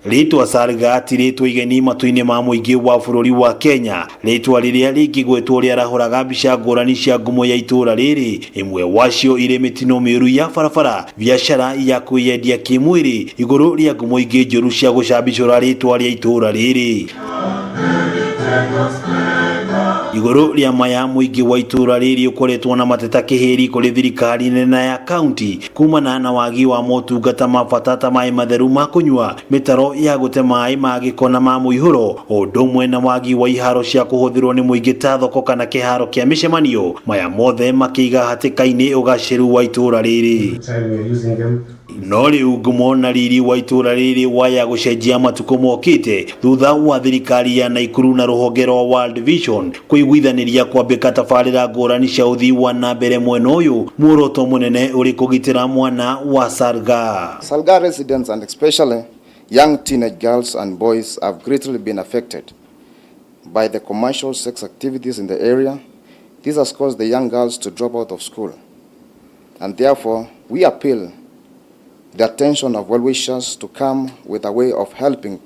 Rĩtwa Salgaa ti rĩtwa igeni matũ-inĩ ma mũingĩ wa bũrũri wa Kenya. Rĩtwa rĩrĩa rĩngĩgwetwo rĩarahũraga mbica ngũrani cia ngumo ya itũũra rĩrĩ, ĩmwe wacio irĩ mĩtino mĩũru ya barabara, biacara ya kwĩyendia kĩmwĩrĩ, igũrũ rĩa ngumo ingĩ njũru cia gũcambicũra rĩtwa rĩa itũũra rĩrĩ. Igũrũ rĩa maya, mũingĩ wa itũũra rĩrĩ ũkoretwo na mateta kĩhĩri kũrĩ thirikari nene ya kaunti kumana na wagi wa motungata ma bata ta maĩ matheru ma kũnyua, mĩtaro ya gũte maĩ ma gĩko na ma mũihũro, o ũndũ ũmwe na wagi wa iharo cia kũhũthĩrwo nĩ mũingĩ ta thoko kana kĩharo kĩa mĩcemanio. Maya mothe makĩiga hatĩka-inĩ ũgacĩru wa itũũra rĩrĩ. Time we are using them. No rĩu ngumo na riri wa itũũra rĩrĩ waya gũcenjia matukũ mokĩte thutha wa thirikari ya Naikuru na rũhonge rwa World Vision kũiguithanĩria kwambĩka tabarĩra ngũrani cia ũthii wa na mbere mwena ũyũ, muoroto mũnene ũrĩ kũgitĩra mwana wa Salgaa. Salgaa residents, and especially young teenage girls and boys, have greatly been affected by the commercial sex activities in the area. This has caused the young girls to drop out of school. And therefore, we appeal the attention of well-wishers to come with a way of helping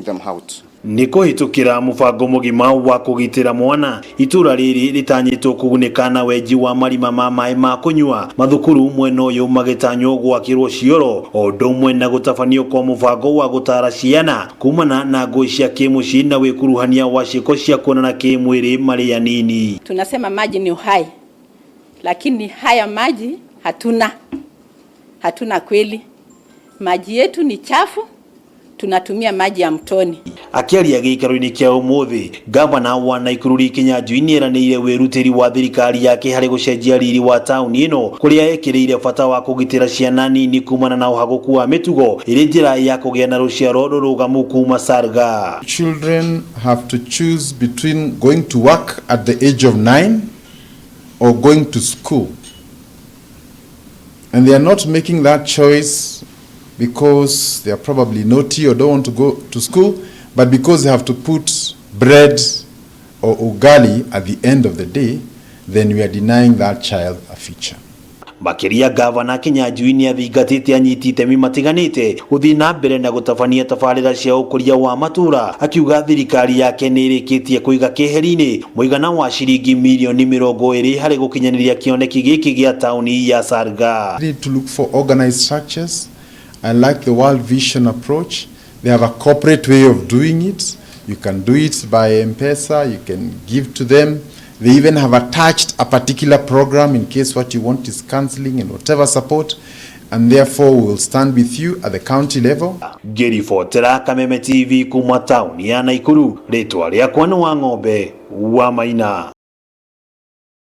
them out. Nĩ kũhĩtũkĩra mũbango mũgima wa kũgitĩra mwana, itũũra rĩrĩ rĩtanyĩtwo kũgunĩka na wenji wa marima ma maĩ ma kũnyua, mathukuru mwena ũyũ magĩtanywo gwakĩrwo cioro, o ũndũ ũmwe na gũtabanio kwa mũbango wa gũtara ciana kumana na ngũĩ cia kĩmũciĩ na wĩkuruhania wa ciĩko cia kuonana kĩmwĩrĩ marĩ anini. Tunasema maji ni uhai, lakini haya maji hatuna, hatuna kweli. Maji yetu ni chafu, tunatumia maji ya mtoni. Akĩaria gĩikaro-inĩ kĩa ũmũthĩ, gavana wa Naikuru Lee Kinyanjui nĩeranĩire wĩrutĩri wa thirikari yake harĩ gũcenjia riri wa taũni ĩno, kũrĩa ekĩrĩire bata wa kũgitĩra ciana nini kumana na ũhagũku wa mĩtugo ĩrĩ njĩra ya kũgĩa na rũciaro rũrũgamu kuma Salgaa. Children have to choose between going to work at the age of 9 or going to school. And they are not making that choice because they are probably naughty or don't want to go to school, but because they have to put bread or ugali at the end of the day, then we are denying that child a future. Makĩria, gavana Kinyanjui nĩ athingatĩte anyiti itemi matiganĩte gũthiĩ na mbere na gũtabania tabarĩra cia ũkũria wa matũra, akiuga thirikari yake nĩ ĩrĩkĩtie kũiga keheri-inĩ mũigana wa ciringi mirioni 20 harĩ gũkinyanĩria kĩoneki gĩkĩ gĩa taũni ya Salgaa. We need to look for organized structures. I like the World Vision approach. They have a corporate way of doing it. You can do it by M-Pesa, you can give to them. They even have attached a particular program in case what you want is counseling and whatever support. And therefore, we will stand with you at the county level. Ngĩribotera Kameme TV kuma taũni ya Naikuru, rĩtwa rĩakwa nĩ wa ng'ombe wa Maina.